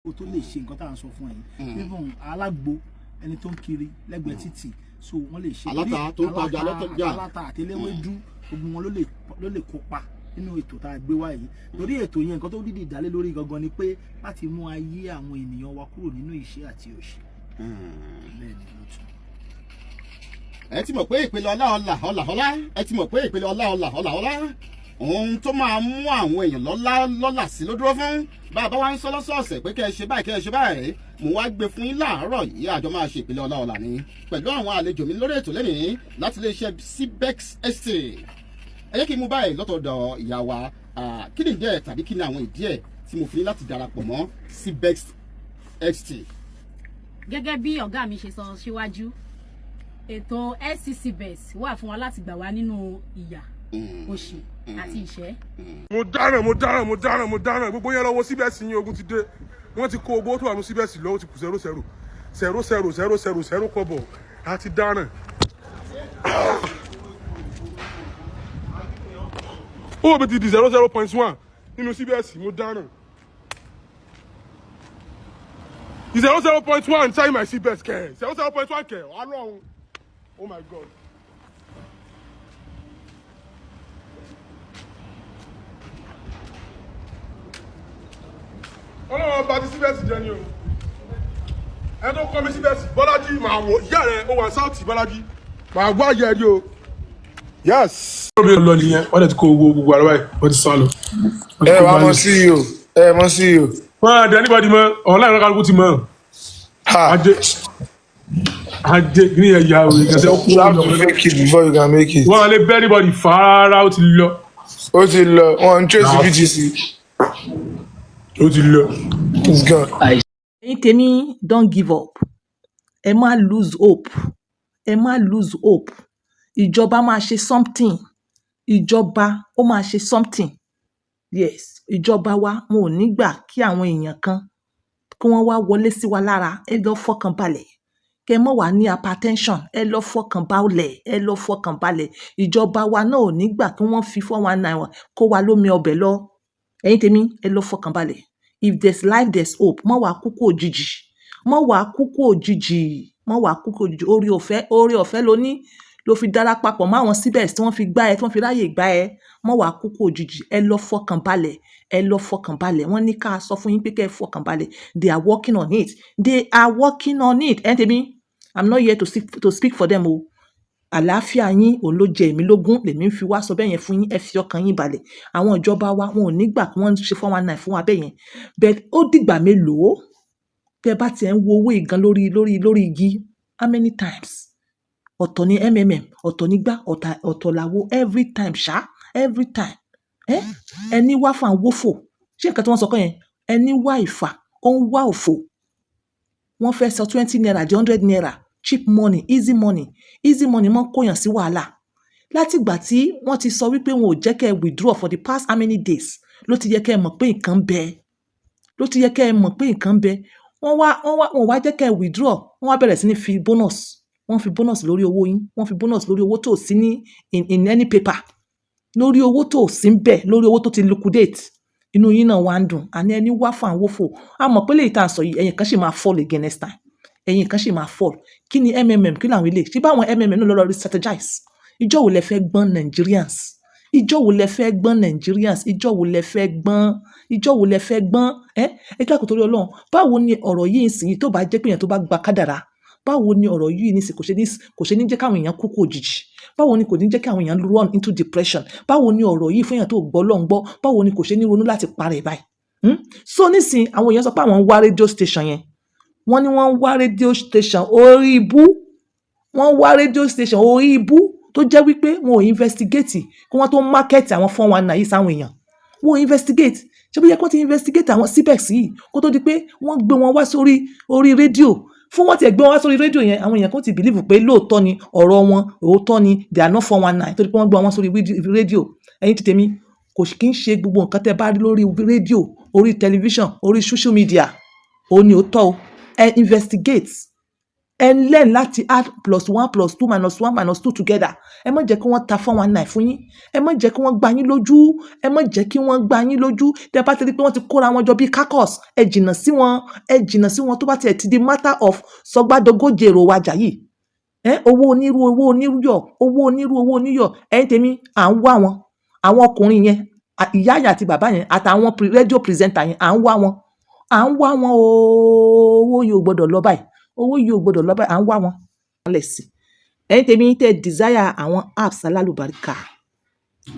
Tó lè ṣe nǹkan tá à ń sọ fún ẹ yìí, even alágbo, ẹni tó ń kiri lẹ́gbẹ̀ẹ́ títì, so wọ́n lè ṣe. Aláta tó ń tajà lọ́tọ̀jà. Aláta àti eléwédú, gbogbo wọn ló lè kópa nínú ètò tá a gbé wá yìí, torí ètò yẹn, nǹkan tó dídì dálé lórí gangan ni pé láti mú ayé àwọn ènìyàn wa kúrò nínú ìṣẹ́ àti òṣì. Bẹ́ẹ̀ ni ló tún. Ẹ ti mọ̀ pé ìpele ọlá, ọlà, ọlà, ọlá. Ẹ ti mọ̀ pé ìpele ọlá, ọlà, ọlà, ọlá, ohun tó máa mú àwọn èèyàn lọ́lá lọ́là sí ló dúró fún. Bàbá wa ń sọ lọ́sọ̀ọ̀sẹ̀ pé kẹ́ ẹ ṣe báyìí, kẹ́ ẹ ṣe báyìí. Mo wá gbé fún yín láàárọ̀ yìí. Àjọ máa ṣe ìpele ọlá, ọlà ni pẹ̀lú àwọn àlejò mi lórí ètò lẹ́nìí láti iléeṣẹ́ CBEX Estate. Ẹ jẹ́ kí n mú báyìí lọ́tọ̀ọ̀dọ̀ ìyá wa. Kí ni ìdí ẹ̀ tàbí kí ni àwọn ìdí ẹ̀ tí mo fi ní láti darapọ̀ mọ́ CBEX Estate? Gẹ́gẹ́ bí ọ̀gá mi ṣe sọ síwájú, ètò SCCBEX wà fún wa láti gbà wá nínú ìyà, òṣì àti ìṣẹ́. Mo dáràn, mo dáràn, mo dáràn, mo dáràn! Gbogbo yẹn lọ́wọ́ CBEX yín. Ogun ti dé. Wọ́n ti kó owó tó wà ní CBEX lọ́wọ́, ti kù 0 0 0 0 0 0 0 0 kọ́bọ̀. A ti dáràn. Owó mi ti di 00.1 nínú CBEX. Mo dáràn. 00.1 inside my CBEX kẹ, 00.1 kẹ. Ọlọ́run, oh my God. Ọlọ́run ọba ti CBEX jẹ́ ni o. Ẹ tó kọ́ mi CBEX, Bọ́lájí, màá wò ìyá rẹ̀. Ó wà sáùtì, Bọ́lájí, màá gbọ́ àyẹ̀ rí o. Yes. Ó bí lọ nìyẹn. Wọ́n dẹ̀ ti kó owó gbogbo àrẹ báyìí, wọ́n ti sá lọ. Wọ́n ti Ẹ kó wàá mọ balẹ̀. CEO, ẹ mọ CEO. Wọ́n á dẹ anybody mọ́ online náà, kálukú ti mọ̀. Ha. Ajé, ajé ní ẹ̀yà òye kẹsẹ̀ ó kú. You have to fake it before you can make it. Wọ́n á lè bẹ́ anybody fà á rárá, ó ti lọ. Ó ti lọ, wọn ń trace BTC. Ó ti lọ. It's gone. Ẹ̀yin tèmi, don't give up. Ẹ má lose hope, ẹ má lose hope. Ìjọba máa ṣe something. Ìjọba ó máa ṣe something. Yes, ìjọba wa, wọn ò ní gbà kí àwọn èèyàn kan kí wọ́n wá wọlé sí wa lára. Ẹ lọ fọkàn balẹ̀, kẹ mọ́ wàá ní hypertension. Ẹ lọ fọkàn balẹ̀, ẹ lọ fọkàn balẹ̀. Ìjọba wa náà ò ní gbà kí wọ́n fi 419 kó wa lómi ọbẹ̀ lọ. Ẹ̀yin tèmi, ẹ lọ fọkàn balẹ̀. If there's life, there's hope. Mọ́ wàá kúkú òjijì, mọ́ wàá kúkú òjijì, mọ́ wàá kúkú òjijì. Orí ọ̀fẹ́, orí ọ̀fẹ́ ló ní ló fi dára papọ̀ mọ́ àwọn síbẹ̀ tí wọ́n fi gbá ẹ, tí wọ́n fi ráyè gbá ẹ. Mọ́ wàá kúkú òjijì. Ẹ lọ fọkàn balẹ̀, ẹ lọ fọkàn balẹ̀. Wọ́n ní ká sọ fún yín pé kẹ́ ẹ fọkàn balẹ̀. They are working on it, they are working on it. Ẹ̀yin tèmi, I'm not here to speak for them o. Àlàáfíà yín òun ló jẹ èmi lógún, lèmi ń fi wá sọ bẹ́ẹ̀ yẹn fún yín. Ẹ fi ọkàn yín balẹ̀. Àwọn ìjọba wa, wọn ò ní gbà kí wọ́n ṣe 419 fún wa bẹ́ẹ̀ yẹn. But ó dìgbà mélòó? Tẹ́ bá tiẹ̀ ń wo owó ìgan lórí igi, how many times? Ọ̀tọ̀ ní ọ̀tọ̀ ní gbá, ọ̀tọ̀ làwo, every time ṣá, every time. Ẹ ẹni wá fà ń wófò. Ṣé nǹkan tí wọ́n sọ kọ́ yẹn? Ẹni wá ìfà, ó ń wá òfò. Wọ́n fẹ́ sọ ₦20 di ₦100. Cheap money, easy money. Easy money mọ́ kóyàn sí wàhálà. Látìgbà tí wọ́n ti sọ wípé wọn ò jẹ́ kẹ́ ẹ withdraw for the past how many days, ló ti yẹ kẹ́ ẹ mọ̀ pé nǹkan ń bẹ, ló ti yẹ kẹ́ ẹ mọ̀ pé nǹkan ń bẹ. Wọ́n wá jẹ́ kẹ́ ẹ withdraw, wọ́n wá bẹ̀rẹ̀ sí ní fi bonus. Wọ́n fi bonus lórí owó yín. Wọ́n fi bonus lórí owó tó sí ní in any paper, lórí owó tó sí ń bẹ̀, lórí owó tó ti liquidate. Inú yín náà wá ń dùn. Àní ẹni wá fún àwọn wófò. A mọ̀ pé lèyí tá à ń sọ yìí, ẹ̀yin kan sì máa fall again next time. Ẹ̀yin kan sì máa fall. Kí ni MMM? Kí làwọn ilé ṣé báwọn MMM náà lọ́ọ́ re-strategize? Ìjọ́ wo lẹ fẹ́ gbọ́n, Nigerians? Ìjọ́ wo lẹ fẹ́ gbọ́n, Nigerians? Ìjọ́ wo lẹ fẹ́ gbọ́n? Ìjọ́ wo lẹ fẹ́ gbọ́n? Ẹ dákun, torí Ọlọ́run, báwo ni ọ̀rọ̀ yìí ń sìn yìí tó bá jẹ́ pé èèyàn tó bá gba kádàrá? Báwo ni ọ̀rọ̀ yìí ní sìn kò ṣe ní jẹ́ káwọn èèyàn kú kú òjijì? Báwo ni kò ní jẹ́ kí àwọn èèyàn run into depression? Báwo ni ọ̀rọ̀ yìí fún èèyàn tó gbọ́ lọ́n gbọ́, báwo ni kò ṣe ní ronú láti parẹ́ báyìí? So nísìn, àwọn èèyàn sọ pé àwọn ń wá radio station yẹn. Wọ́n ní wọ́n ń wá radio station orí ibú. Wọ́n ń wá radio station orí ibú tó jẹ́ wípé wọn ò investigate kí wọ́n tó market àwọn 419 yìí sáwọn èèyàn. Wọn ò investigate. Ṣé bí yẹ kó ti investigate àwọn CBEX yìí kó tó di pé wọ́n gbé wọn wá sórí orí rédíò fún wọn? Tiẹ̀ gbé wọn wá sórí rédíò yẹn, àwọn èèyàn kan ti believe pé lóòótọ́ ni ọ̀rọ̀ wọn, òótọ́ ni, they are not 419, torí pé wọ́n gbé wọn sórí rédíò. Ẹ̀yin ti tèmi, kò kí ń ṣe gbogbo nǹkan tẹ́ bá rí lórí rédíò, orí tẹlifíṣàn, orí social media, òun ni òótọ́ o. Ẹ investigate. Ẹ learn láti add plus one plus two minus one minus two together. Ẹ má jẹ́ kí wọ́n ta 419 fún yín. Ẹ má jẹ́ kí wọ́n gba yín lójú. Ẹ má jẹ́ kí wọ́n gba yín lójú. Tẹ́ bá ti rí pé wọ́n ti kóra wọn jọ bíi caucus, ẹ jìnnà sí wọn, ẹ jìnnà sí wọn. Tó bá tiẹ̀ ti di matter of sọgbádogójì èrò wájà yìí, ẹ owó onírú, owó onírúyọ̀, owó onírú, owó oníyọ̀. Ẹ̀yin tèmi, à ń wá wọn, àwọn ọkùnrin yẹn, ìyá yẹn àti bàbá yẹn àtàwọn radio presenter yẹn, à ń wá wọn, à ń wá wọn ooo. Owó yìí ò gbọdọ̀ lọ báyìí, owó yìí ò gbọdọ̀ lọ báyìí, à ń wá wọn. Lẹ̀ sí ẹ̀yin tèmi, tẹ́ desire àwọn apps alálùbáríkà,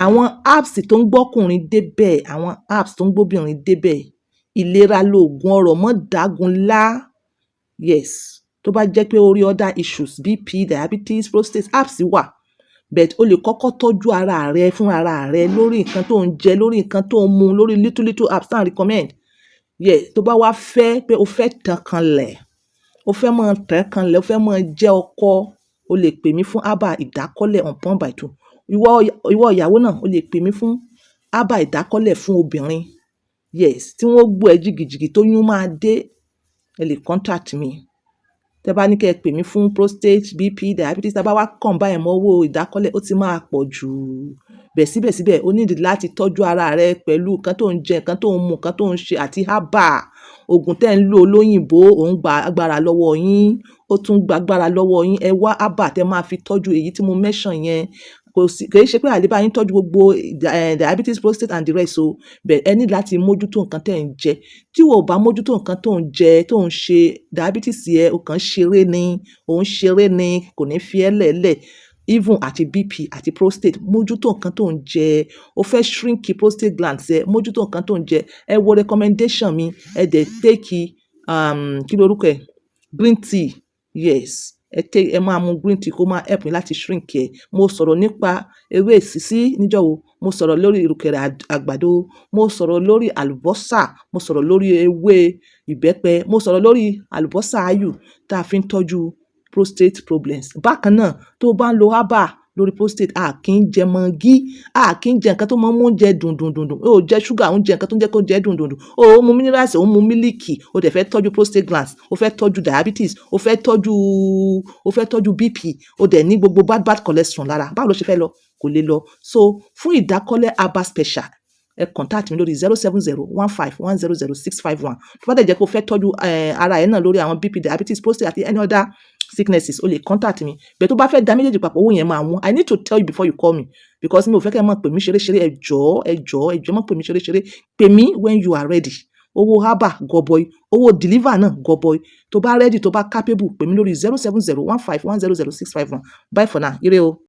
àwọn apps tó ń gbọ́kùnrin débẹ̀, àwọn apps tó ń gbóbìnrin débẹ̀, ìlera lóògùn ọrọ̀, mọ́ dágun lá. Yes, tó bá jẹ́ pé orí other issues, BP, diabetes, prostate, apps wà, but o lè kọ́kọ́ tọ́jú ara rẹ fún ara rẹ lórí nǹkan tó ń jẹ, lórí nǹkan tó ń mu, lórí little little apps tá à ń recommend. Yes, tó bá wá fẹ́ pé o fẹ́ tàn kanlẹ̀, o fẹ́ máa tàn kanlẹ̀, o fẹ́ máa jẹ́ ọkọ, o lè pè mí fún herbal ìdákọ́lẹ̀ on point by two. Ìwọ ìyàwó náà, o lè pè mí fún herbal ìdákọ́lẹ̀ fún obìnrin. Yes, tí wọ́n gbọ́ ẹ jìgìjìgì tó yún máa dé, ẹ lè contact mi. Tẹ́ bá ní kí ẹ pè mí fún prostate, BP, diabetes, tá bá wá combine mọ́ owó ìdákọ́lẹ̀, ó ti máa pọ̀ jù. Bẹ̀ síbẹ̀síbẹ̀, o need láti tọ́jú ara rẹ pẹ̀lú nǹkan tó ń jẹ, nǹkan tó ń mu, nǹkan tó ń ṣe àti herbal. Òògùn tẹ́ ń lò lóyìnbó, òun gba agbára lọ́wọ́ yín, ó tún gba agbára lọ́wọ́ yín. Ẹ wá herbal tẹ́ máa fi tọ́jú èyí tí mo mention yẹn. Kò sí, kì í ṣe pé àlè bá yín tọ́jú gbogbo diabetes, prostate and the rest o, but ẹ need láti mójútó nǹkan tẹ́ ń jẹ. Tí ìwọ ò bá mójútó nǹkan tó ń jẹ, tó ń ṣe, diabetes yẹ, o kàn ń ṣeré ni, ò ń ṣeré ni, kò ní fi ẹ́ lẹ̀lẹ̀. Even àti BP àti prostate, mójútó nǹkan tó ń jẹ. O fẹ́ shrink prostate glands ẹ, mójútó nǹkan tó ń jẹ. Ẹ wo recommendation mi, ẹ dẹ̀ take kí lorúkọ ẹ̀, green tea. Yes, ẹ take, ẹ máa mu green tea kó máa help yín láti shrink ẹ. Mo sọ̀rọ̀ nípa ewé èsísí níjọ́ wo, mo sọ̀rọ̀ lórí ìrùkẹ̀rẹ̀ àgbàdo, mo sọ̀rọ̀ lórí àlùbọ́sà, mo sọ̀rọ̀ lórí ewé ìbẹ́pẹ, mo sọ̀rọ̀ lórí àlùbọ́sà áyù tá a fi ń tọ́jú prostate problems. Bákan náà, tó bá ń lo herbal lórí prostate, a kì í jẹ Maggi, a kì í jẹ nǹkan tó máa ń mú oúnjẹ dùn dùn dùn dùn. Ó jẹ ṣúgà, ó ń jẹ nǹkan tó ń jẹ́ kó jẹ dùn dùn dùn. Ó mu minerals, ó mu mílíkì, ó dẹ̀ fẹ́ tọ́jú prostate glands, ó fẹ́ tọ́jú diabetes, ó fẹ́ tọ́jú BP, ó dẹ̀ ní gbogbo bad bad cholesterol lára. Báwo ló ṣe fẹ́ lọ? Kò lè lọ. So fún ìdákọ́lẹ̀ herbal special, ẹ contact mi lórí 07015100651. Tó bá dẹ̀ jẹ́ pé o fẹ́ tọ́jú ara ẹ náà lórí àwọn BP, diabetes, prostate àti any other sicknesses, o lè contact mi. But tó bá fẹ́ da méjèèjì papọ̀, owó yẹn máa wọ́n. I need to tell you before you call me because mi ò fẹ́ kẹ́ ẹ máa pè mí ṣeré ṣeré. Ẹ jọ̀ọ́, ẹ jọ̀ọ́, ẹ jọ̀ọ́, má pè mí ṣeré ṣeré. Pè mí when you are ready. Owó herbal gọbọi, owó deliver náà gọbọi. Tó bá ready, tó bá capable, pè mí lórí 07015100651. Bye for now. Ire o.